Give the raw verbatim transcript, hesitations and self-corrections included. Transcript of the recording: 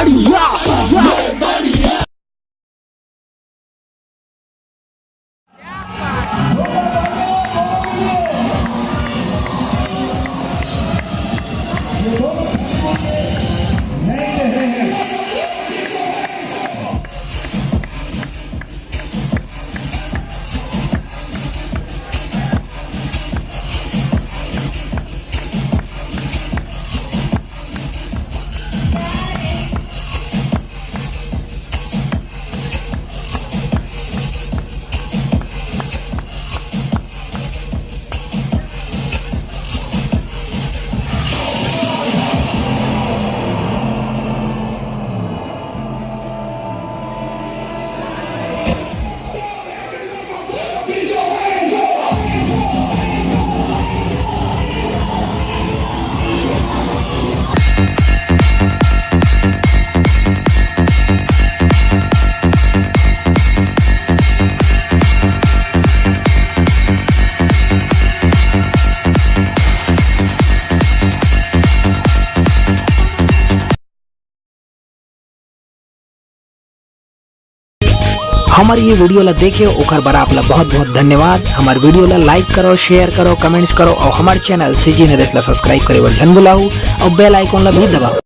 हमर ये video ला देखे ओकर बर आप ला बहुत बहुत धन्यवाद। हमर video ला like करो, share करो, comments करो और हमर channel CG नरेश ला subscribe करे बर झन भुलाहू और bell icon ला भी दबाओ।